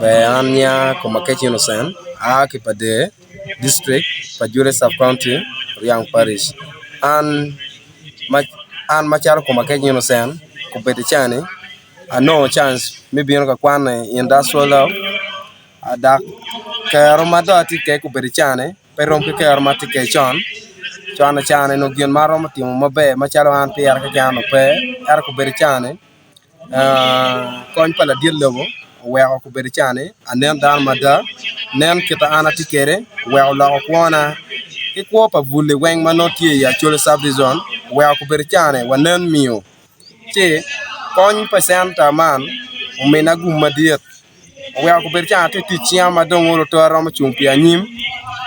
Ber an nya Komakech Innocent aa ki Pader district Pajule sub county Ryang parish an an macalo Komakech Innocent obedo cani anongo chance me bino ka kwan i industrial hub dok kero ma dong atye kwede obedo cani pe rom ki kero ma atye kwede con, con cani onongo gin ma aromo timo maber macalo an pira keken onongo pe ento kobedo cani Kony pa ladit lobo oweko kobedo cani anen dano mada nen kit ma an atye kwede oweko oloko kwona ki kwo pa buli weng ma nongo tye i Acholi Sub-Region oweko kobedo cani wanen miyo ci kony pa centa man omina gum madit oweko kobedo cani atye ka tic cinga ma dong olo to aromo cung pi anyim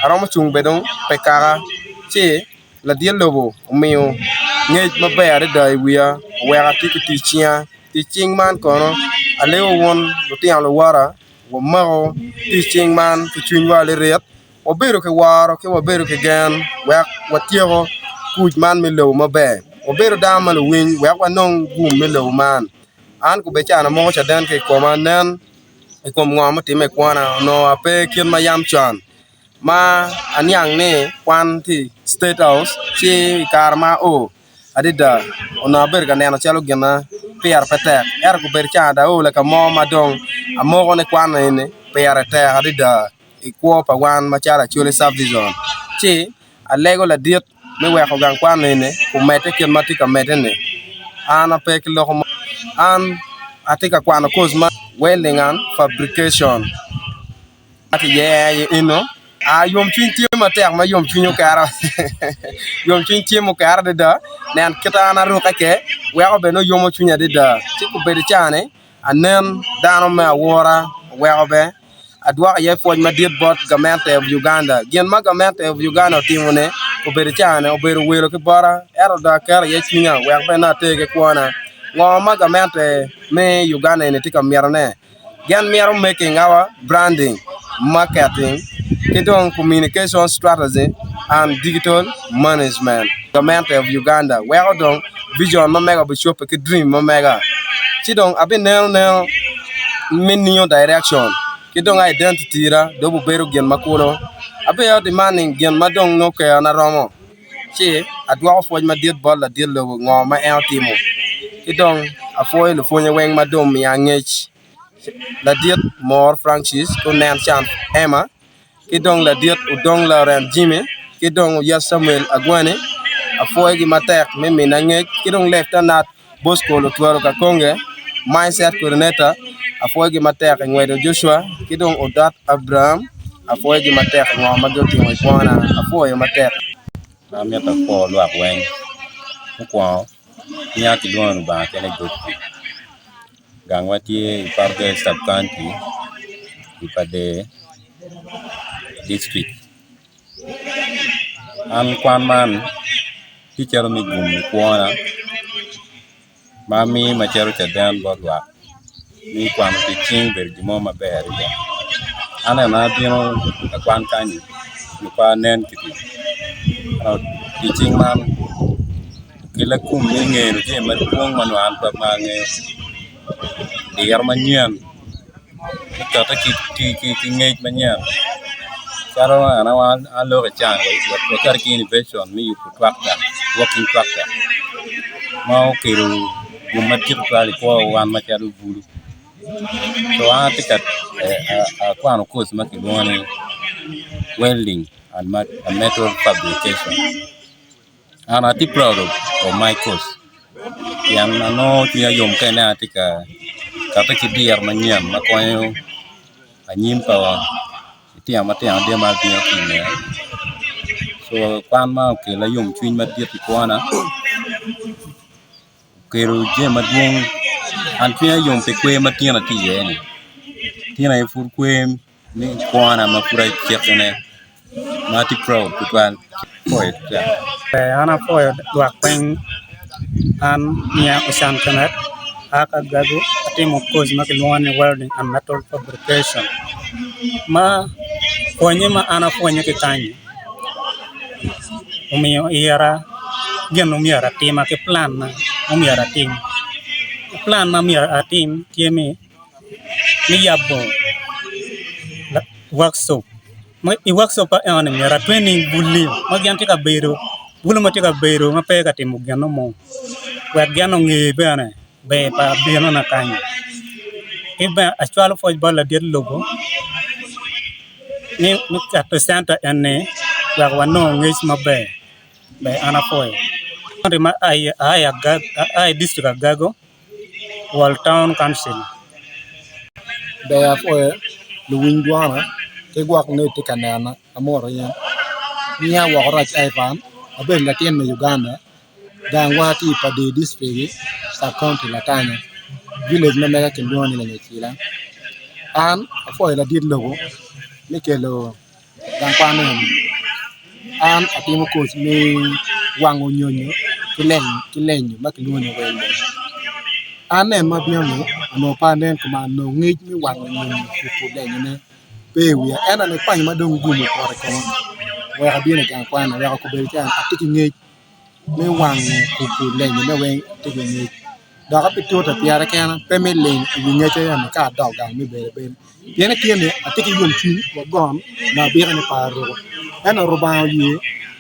aromo cung bene dong pi kaka ci Ladit lobo omiyo ngec maber adada i wiya oweko atye ki tic cinga tic cing man kono alego wun lutino luwota wamako tic cing man ki cwinywa lirit wabedo ki woro ki wabedo ki gen wek watyeko kuc man me lobo maber wabedo dano ma luwiny wek wanong gum me lobo man an kobedo ca amoko caden ki i koma nen i kom ngo mutimme i kwona onongo ape kit ma yam con. Ma aniang ni kwan tye i State House ci i kare ma ao adada onongo abedo ka neno calo gin ma pire pe tek ento gubedo ca dong aol ka mo ma dong amoko ni kwan eni pire tek adada i kwo pa wan macalo Acholi Sub-Division ci alego ladit me weko gang kwan eni omedde kit ma tye ka medde-ni an ape ki loko mo an atye ka kwano koc ma welding and fabrication. Ma kiye aye eno, yomcwiny tye matek ma yomcwiny oketo yomcwiny tye muketo adada nen kit ma an arukke kwede weko bene nongo yomo cwinya adada ci obedo caa-ni anen dano me awora oweko bene adwoko iye pwoc madit bot gamente of Uganda gin ma gamente of Uganda otimo-ni obedo caa-ni obedo welo ki bota ento dong aketo iye cwinya wek bene nongo ater ki kwona ngo ma gamente me Uganda eni tye ka mitone. Gin mito making our branding, marketing ki dong communication strategy and digital management. Gamente of Uganda weko dong vision ma mega bicobbe ki dream ma mega ci dong abineno neno me new direction ki dong identity na dong obibedo gin ma kulu abibedo demanding gin ma dong nongo kerona romo ci adwoko pwoc madit bot ladit lobo ngo ma en otimo ki dong apwoyo lupwonye weng ma dong omiya ngec ladit Mor Francis ki onen Can Emma ki dong ladit Odong Laurent Jimmy ki dong Oyet Samuel Agwani apwoyogi matek me mina ngec ki dong Leftanat Bosco Lutwero Kakonge Mindset Coordinator apwoyogi matek i ngwedo Joshua ki dong Odot Abraham apwoyogi matek i ngo ma gutimo i kwona apwoyo matek. Amito apwo lwak weng mukwongo Nyinga kilwongo ni Lubanga kene Godfrey gangwa tye i Pader sub county i Pader district an kwan man tye calo me gum i kwona ma miyo macalo caden bot lwak ni kwano tic cing obedo gin mo maber adada an bene abino ka kwan kany-nyi nyo pe anen kiti tic cing man okela gum me ngeyo jami madwong ma nongo an pe angeyo diro manyen mukete ki ngec manyen calo an aloko i caa waketo ki innovation me yubo tractor working tractor ma okelo gum madit tutwal i kwo wan macalo bulu co an atye ka akwano koc ma kilwongo ni welding and metal fabrication. An atye proud of my course pien anongo cwinya yom ka ineno atye ka kati ki diro manyen ma konyo anyim pa litino matino adita ma bino ki i ngeye co kwan man okela yomcwiny madit i kwona okelo jami madwong an cwinya yom pi kwer ma tin atye iye-ni tin aye pud kwer me kwona ma pud acikone ma atye proud tutwal. An apwoyo lwak weng an nyinga Ocan Kemet aa ki Agago atimo koc ma kilwongo ni welding and metal fabrication ma pwonye ma an apwonye ki kany-nyi omiyo ira gin ma myero atima ki plan ma myero atim plan ma myero atim tye ni me yabo. Workshop i workshop eno ni myero atwening buli ma gin tye ka bedo bulu ma tye ka bedo ma pe ka timo gin mo wek gin onge bene ber pa binona kany ki bene acwalo pwoc bot ladit lobo ni me keto centa eni wek wanong ngec maber ber an apwoyo aa i dictrict Agago. Wall Town Council. Ber apwoyo luwiny dwona ki gwok ni tye ka nena amoto in nyinga woko rac Ivan abedo latin me Uganda gangwa tye i Pader district sub county Latanya village ma mega kilwongo ni Lanyacila an apwoyo ladit lobo me kelo Gang kwan eni an atimo koc me wango nyonyo ki lenyo ma kilwongo ni welding an neno ma abino ni onongo pe anen kuman onongo ngec me wango nyonyo kubo lenyone pe i wiya ento nikwanyo ma dong gum opoto i koma oweko abino i gang kwan-ni oweko kobedo calo atye ki ngec me wango kubo lenyone weng atye ki ngec dok abitute pire kena pe me ling i wi ngecca eni ka adok gang me bedo abeda. Pien i tyene atye ki yomcwiny wa gon ma abito ni pe aruko, ento Rubanga oye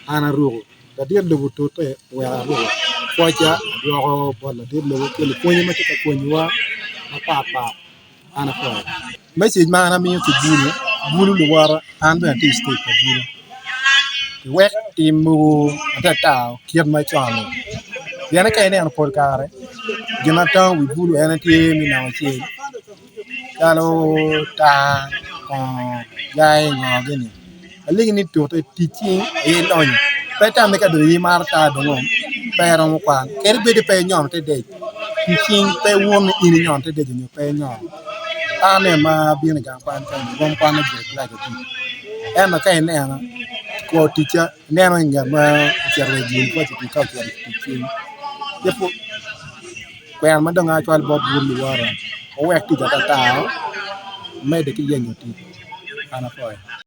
an aruko. Ladit lobo otute oweko aruko. Pwocca adwoko bot ladit lobo ki lupwonye ma tye ka pwonyowa mapatpat. An apwoyo. Mecej ma an amiyo ki bulu, bulu luwota an bene atye i citec pa bulu wek tim mogo atata kit macon-ni pien ka ineno pol kare gin ma tango wi bulu en aye tye me namba acel. Calo tar, kongo, jai ngo gini alegi ni tute tic cing aye ilonyo pe itame ka dong in imaro tar dong pe iromo kwan kadi bed ni pe inyono te dec tic cing pe iwun ni in inyono te dec nyo pe inyono an aye ma abino i gang kwan kany rwom kwan me bedo kilac abic ento ka inena kor ticca ineno ni ngat ma ocito wa i univaciti ka ocito i tic cing. Kwena ma dong acwalo bot bur luwota wuwek tic atata medde ki yenyo tic an apwoyo.